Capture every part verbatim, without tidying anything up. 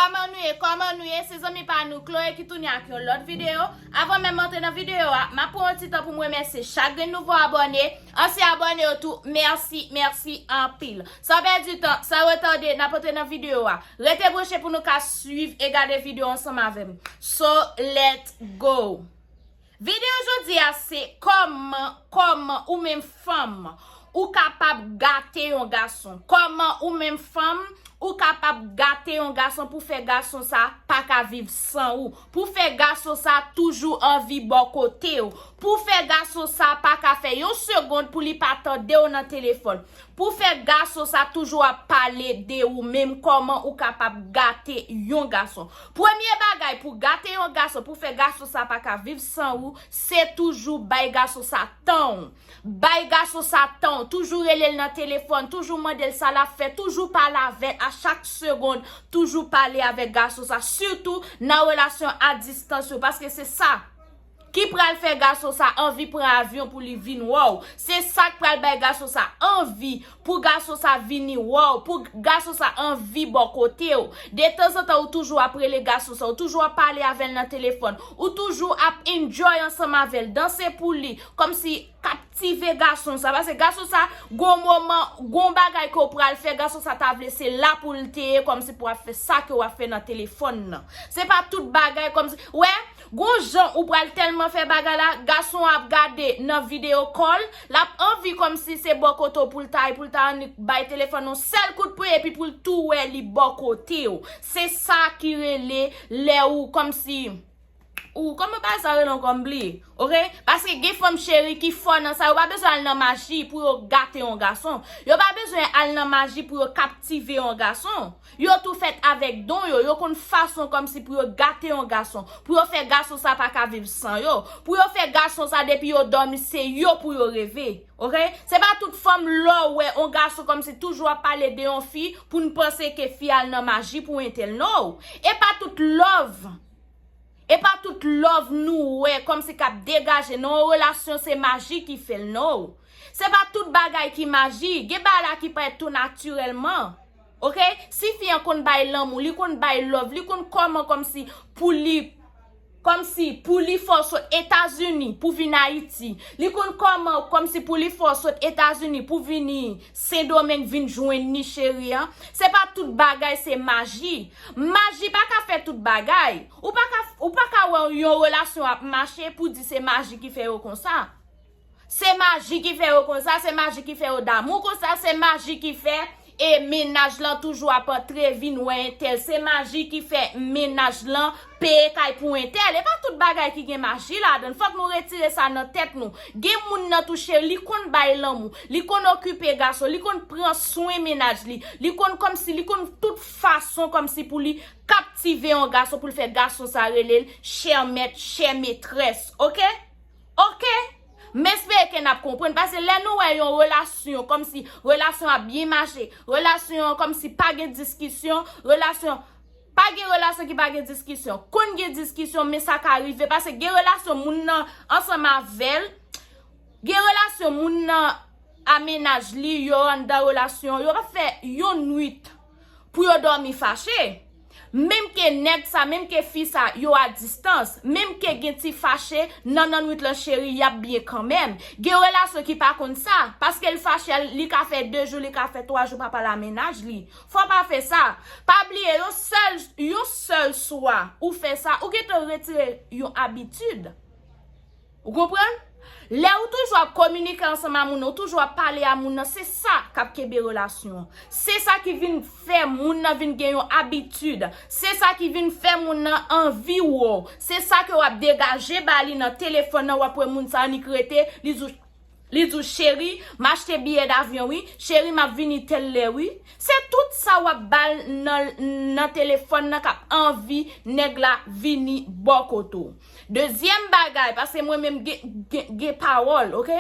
Kòman nou ye? Kòman nou ye? Se zanmi pa nou Chloé ki tounen ak yon lòt videyo. Avan menm antre nan videyo a, m ap pran yon ti tan pou m remèsye chak grenn nouvo abòne, ansyen abòne yo tou, mèsi, mèsi anpil. San pèdi tan, san retade, n ap antre nan videyo a. Rete branche pou nou ka swiv e gade videyo ansanm avè m. So, let's go! Videyo jodi a se kòman, kòman ou menm fanm, ou kapab gate yon gason. Kòman ou menm fanm, ou kapab gate yon gason pou fè gason sa pa ka viv san ou. Pou fè gason sa toujou anvi bò kote w. Pou fè gason sa pa ka fè yon segonn pou li pa tande w nan telefòn. Pou fè gason sa toujou ap pale de ou menm, kòman ou kapab gate yon gason. Premye bagay pou gate yon gason, pou fè gason sa pa ka viv san ou, se toujou bay gason sa tan w. Bay gason sa tan w. Toujou rele l nan telefòn, toujou mande l sa l ap fè, toujou pale avè l a chak segonn, toujou pale avèk gason sa, sitou nan relasyon a distans yo, paske se sa ki pral fè gason sa anvi pran avyon pou li vin wè w. Se sa k pral bay gason sa anvi pou gason sa vini wè w, pou gason sa anvi bò kote w. Detanzantan, ou toujou ap rele gason sa, ou toujou ap pale avè l nan telefòn, ou toujou ap enjoy ansanm avè l, danse pou li, kòmsi kaptive gason sa. Paske gason sa, gon moman, gon bagay ke w pral fè, gason sa ta vle se la pou l te ye, kòmsi pou ap fè sa ke w ap fè nan telefòn nan. Se pa tout bagay kòmsi, wè, gon jan ou pral tèlman fè bagay la, gason ap gade nan video call, l ap anvi kòmsi se bò kote w pou l ta ye, pou l ta annik bay telefòn yon sèl kout pwen, epi pou l tou wè li bò kote w. Se sa ki rele lè ou kòmsi, ou, kòman bagay sa rele ankò, m bliye, oke? Paske gen fanm cheri ki fò nan sa, yo pa bezwen al nan maji pou yo gate yon gason. Yo pa bezwen al nan maji pou yo kaptive yon gason. Yo tou fèt avèk don yo, yo konn fason kòmsi pou yo gate yon gason, pou yo fè gason sa pa ka viv san yo, pou yo fè gason sa depi yo dòmi se yo pou yo reve, oke? Se pa tout fanm lè w wè yon gason kòmsi toujou ap pale de yon fi pou n panse ke fi al nan maji pou entèl, no. E pa tout love, e pa tout love nou wè kòmsi k ap degaje nan yon relasyon se maji ki fè l, no. Se pa tout bagay ki maji. Gen bagay la ki parèt tou natirèlman. Oke? Si fi an konn bay lanmou, li konn bay love, li konn kòman kòmsi pou li, kòmsi pou li fè w sot Etazini pou vin Ayiti. Li konn kòman kòmsi pou li fè w sot Etazini pou vini Sendomeng vin jwenn ni cheri an. Se pa tout bagay se maji. Maji pa ka fè tout bagay. Ou pa ka, ou pa ka wè yon relasyon ap mache pou di se maji ki fè yo konsa. Se maji ki fè yo konsa, se maji ki fè yo damou konsa, se maji ki fè e mennaj lan toujou ap antre vin wè entèl, se maji ki fè mennaj lan peye kay pou entèl. E pa tout bagay ki gen maji ladan l. Fòk nou retire sa nan tèt nou. Gen moun nan tou cheri, li konn bay lanmou, li konn okipe gason, li konn pran swen mennaj li, li konn kòmsi, li konn tout fason kòmsi pou li kaptive yon gason, pou l fè gason sa rele l chè mèt, chè metrès, oke? Oke? M espere ke n ap konprann, paske lè nou wè yon relasyon, kòmsi relasyon ap byen mache, relasyon kòmsi pa gen diskisyon, relasyon, pa gen relasyon ki pa gen diskisyon. Konn gen diskisyon, men sa ka rive, paske gen relasyon moun nan ansanm avè l, gen relasyon moun nan a mennaj li, yo anndan relasyon, yo pa fè yon nwit pou yo dòmi fache. Menm ke nèg sa, menm ke fi sa, yo a distans, menm ke gen ti fache, nan, nan nwit lan cheri, y ap byen kanmenm. Gen relasyon ki pa konn sa, paske l fache, li ka fè de jou, li ka fè twa jou pa pale a mennaj li. Fò pa fè sa. Pa bliye, yon sèl, yon sèl swa ou fè sa, ou gentan retire yon abitid. Ou konprann? Lè ou toujou ap kominike ansanm a moun nan, ou toujou ap pale a moun nan, se sa k ap kenbe relasyon an. Se sa ki vin fè moun nan vin gen yon abitid. Se sa ki vin fè moun nan anvi wè w. Se sa ke w ap degaje ba li nan telefòn nan, w ap wè moun sa annik rete, li di w, li di w, cheri, m achte biyè davyon wi, cheri, m ap vini tèl lè wi. Se tout sa w ap ba l nan, nan telefòn nan k ap anvi nèg la vini bò kote w. Dezyèm bagay, paske mwen menm gen, gen, gen pawòl, oke?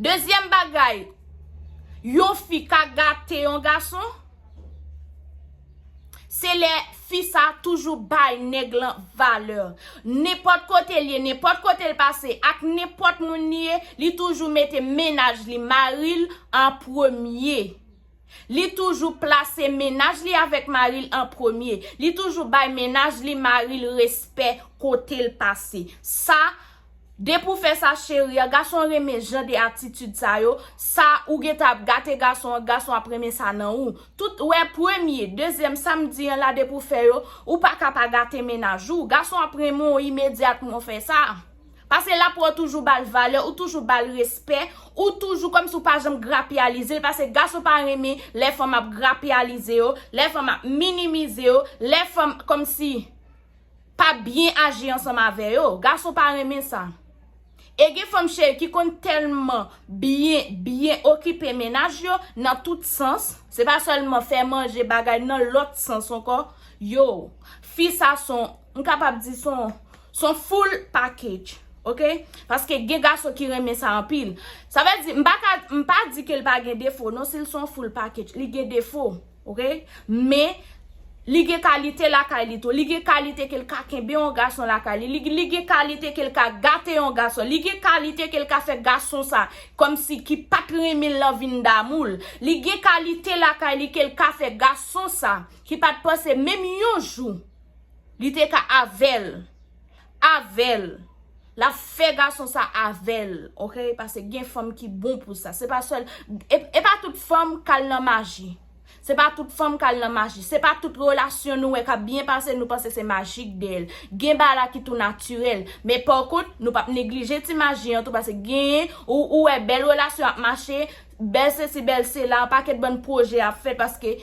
Dezyèm bagay, yon fi ka gate yon gason, se lè fi sa toujou bay nèg lan valè. Nenpòt kote l ye, nenpòt kote l pase, ak nenpòt moun li ye, li toujou mete mennaj li, mari l, an premye. Li toujou plase mennaj li avèk mari l an premye. Li toujou bay mennaj li, mari l, respè kote l pase. Sa, depi w fè sa, cheri a, gason renmen jan de atitid sa yo. Sa, ou gentan ap gate gason an, gason ap renmen sa nan ou. Tout, wè, premye, dezyèm, sa m di an la, depi w fè yo, ou pa ka pa gate mennaj ou. Gason ap renmen w imedyatman w fè sa. Paske l ap wè w toujou ba l valè, ou toujou ba l respè, ou toujou kòmsi w pa janm grapyalize l, paske gason pa renmen lè fanm ap grapyalize yo, lè fanm ap minimize yo, lè fanm kòmsi pa byen aji ansanm avè yo. Gason pa renmen sa. E gen fanm cheri ki konn tèlman byen, byen okipe mennaj yo nan tout sans, se pa sèlman fè manje, bagay, nan lòt sans ankò, yo, fi sa se yon, m kapab di se yon, se yon full package, oke? Paske gen gason ki renmen sa anpil. Sa vle di, m pa ka, m pa di ke l pa gen defo, non, si l se yon full package, li gen defo, oke? Men, li gen kalite lakay li tou. Li gen kalite ke l ka kenbe yon gason lakay li. Li, li gen kalite ke l ka gate yon gason. Li gen kalite ke l ka fè gason sa, kòmsi ki pa t renmen l lan vin damou l. Li gen kalite lakay li ke l ka fè gason sa, ki pa t panse menm yon jou li te ka avè l. Avè l. L ap fè gason sa avè l, oke? Paske gen fanm ki bon pou sa. Se pa sèl, e, e pa tout fanm k al nan maji. Se pa tout fanm k al nan maji. Se pa tout relasyon nou wè k ap byen pase, nou panse se maji k dèyè l. Gen bagay la ki tou natirèl. Men pa kont, nou p ap neglije ti maji an tou, paske genyen, ou, ou wè bèl relasyon ap mache, bèl sesi, bèl sela, yon pakèt bann pwojè ap fèt, paske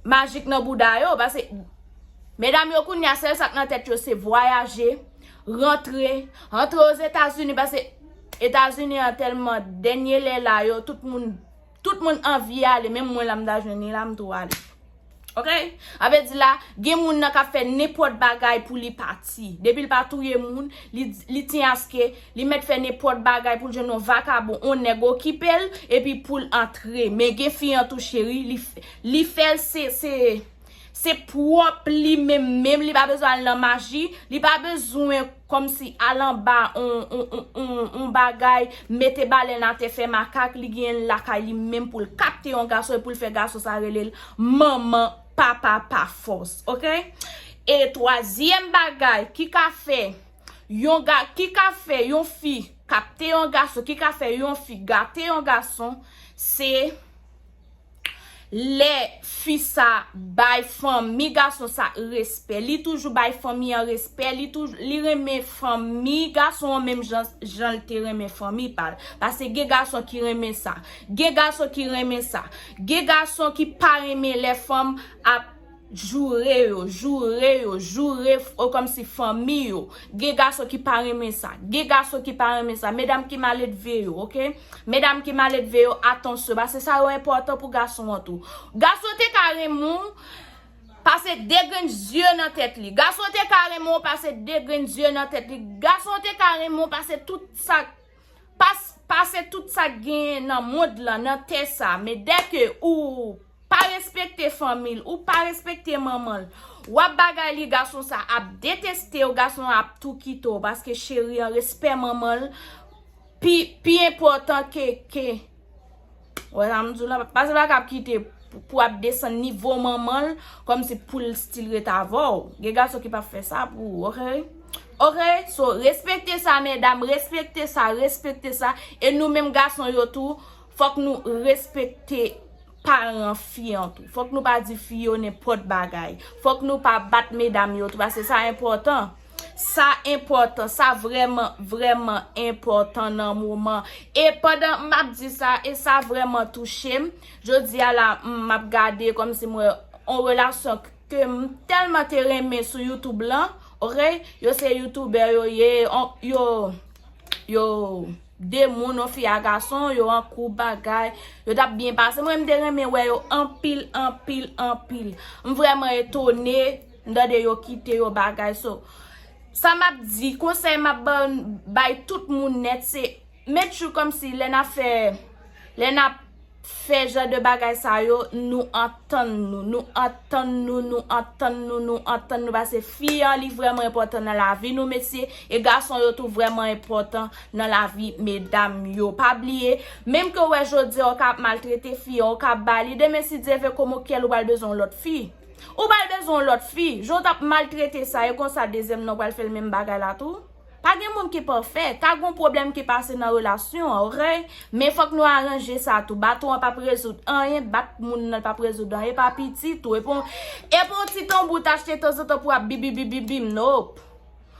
majik nan bouda yo, paske medam yo kounye a, sèl sa k nan tèt yo, se vwayaje, rantre, rantre Ozetazini, paske Etazini an tèlman dènye lè la, yo, tout moun, tout moun anvi ale, menm mwen la m ta jwenn li la, m tou ale. Oke? Sa vle di la, gen moun nan k ap fè nenpòt bagay pou li pati. Depi l pa touye moun, li, li tyen aske, li mèt fè nenpòt bagay pou l jwenn yon vakabon, yon nèg okipe l, epi pou l antre. Men gen fi an tou cheri, li, f- li fè l se, se, se pwòp li menm menm, li pa bezwen al nan maji, li pa bezwen kòmsi al anba on, on, on, on, on bagay, mete balèn atè, fè makak, li genyen l lakay li menm pou l kapte yon gason e pou l fè gason sa rele l manman, papa pa fòs, oke? E twazyèm bagay ki ka fè yon ga, ki ka fè yon fi kapte yon gason, ki ka fè yon fi gate yon gason, se lè fi sa bay fanmi gason sa respè, li toujou bay fanmi an respè, li toujou, li renmen fanmi gason an menm jan, jan l te renmen fanmi pa l. Paske gen gason ki renmen sa. Gen gason ki renmen sa. Gen gason ki pa renmen lè fanm ap joure yo, joure yo, joure f- o kòmsi fanmi yo. Gen gason ki pa renmen sa. Gen gason ki pa renmen sa. Medam ki maledve yo, oke? Medam ki maledve yo, atansyon, paske sa yo enpòtan pou gason an tou. Gason te ka renmen w, pase de grenn zye nan tèt li. Gason te ka renmen w, pase de grenn zye nan tèt li. Gason te ka renmen w, pase tout sa, pas- pase tout sa k genyen nan mond lan, nan tè sa. Men dèke ou pa respekte fanmi l, ou pa respekte manman l, w ap bagay li, gason sa ap deteste w, gason an ap tou kite w, paske cheri an, respè manman l pi, pi enpòtan ke, ke, wè sa m di w la, paske l pa ka ap kite pou, pou ap desann nivo manman l, kòmsi pou l still ret avè w. Gen gason ki p ap fè sa pou ou, oke? Oke? So, respekte sa, medam, respekte sa, respekte sa. E nou menm gason yo tou, fòk nou respekte paran fi an tou. Fòk nou pa di fi yo nenpòt bagay. Fòk nou pa bat medam yo tou, paske sa enpòtan. Sa enpòtan, sa vrèman, vrèman enpòtan nan moman. E pandan m ap di sa, e sa vrèman touche m, jodi a la, m ap gade kòmsi m wè yon relasyon ke m tèlman te renmen sou YouTube lan, oke? Yo se youtubè yo ye, on- yo, yo de moun, yon fi a gason, yo an koup bagay, yo t ap byen pase. Mwen, m te renmen wè yo anpil, anpil, anpil. M vrèman etone, m tande yo kite yo bagay. So, sa m ap di, konsèy m ap ban- bay tout moun nèt, se make sure kòmsi lè n ap fè, lè n ap fè jan de bagay sa yo, nou antann nou, nou antann nou, nou antann nou, nou antann nou, paske fi an li vrèman enpòtan nan lavi nou, mesye, e gason yo tou vrèman enpòtan nan lavi medam yo. Pa bliye, menm ke w wè jodi a w ka ap maltrete fi an, w ka ap ba li, demen si Dye vle, kòman w kwè l ou pral bezwen yon lòt fi. Ou pral bezwen yon lòt fi. Jan w t ap maltrete sa, e konsa dezyèm nan w pral fè l menm bagay la tou. Pa gen moun ki pafè. Ka gen yon pwoblèm ki pase nan relasyon an, oke? Men fòk nou aranje sa tou. Baton an p ap rezoud anyen, bat moun nan p ap rezoud anyen, pa piti tou. E pa yon, e pa yon ti tanbou w t achte tanzantan pou w ap bibibibibim, nope.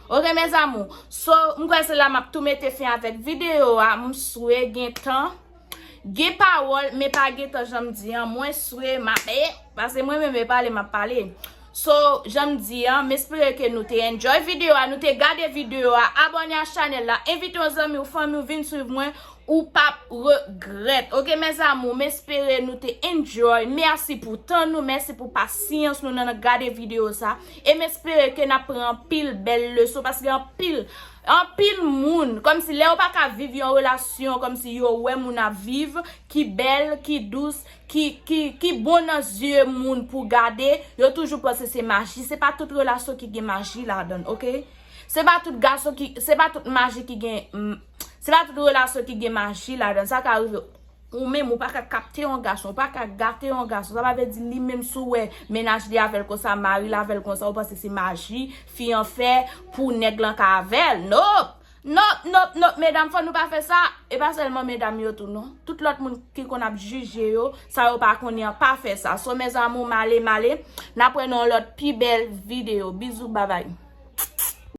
Oke, mes amours. So, m kwè se la m ap tou mete fen avèk videyo a. M swè gen tan. Gen pawòl, men pa gen tan jan m di an. Mwen swè, m ap, eh, paske mwen menm e pale, m ap pale. So, jan m di an, m espere ke nou te enjoy videyo a, nou te gade videyo a, abòne a chanèl la, envite yon zanmi w, fanmi w vin swiv mwen, ou p ap regrèt. Oke, mes amours, m espere nou te enjoy. Mèsi pou tan nou, mèsi pou pasyans nou nan, nan gade videyo sa. E m espere ke n ap pran anpil bèl leson, paske anpil, anpil moun, kòmsi lè yo pa ka viv yon relasyon, kòmsi yo wè moun ap viv, ki bèl, ki dous, ki, ki, ki bon nan zye moun pou gade, yo toujou panse se maji. Se pa tout relasyon ki gen maji ladan l, oke? Se pa tout gason ki, se pa tout maji ki gen, mm, se pa tout relasyon ki gen maji ladan l. Sa ka rive ou menm, ou pa ka kapte yon gason, ou pa ka gate yon gason. Sa pa vle di li menm si w wè mennaj li avè l konsa, mari l avè l konsa, ou panse se maji fi an fè pou nèg lan ka avè l. Nope! Nope, nope, nope, medam, fò nou pa fè sa. E pa sèlman medam yo tou, non. Tout lòt moun ki konn ap jije yo, sa yo pa konnen an, pa fè sa. So, mes amours, m ale, m ale. N ap wè nan yon lòt pi bèl videyo. Bizou, babay.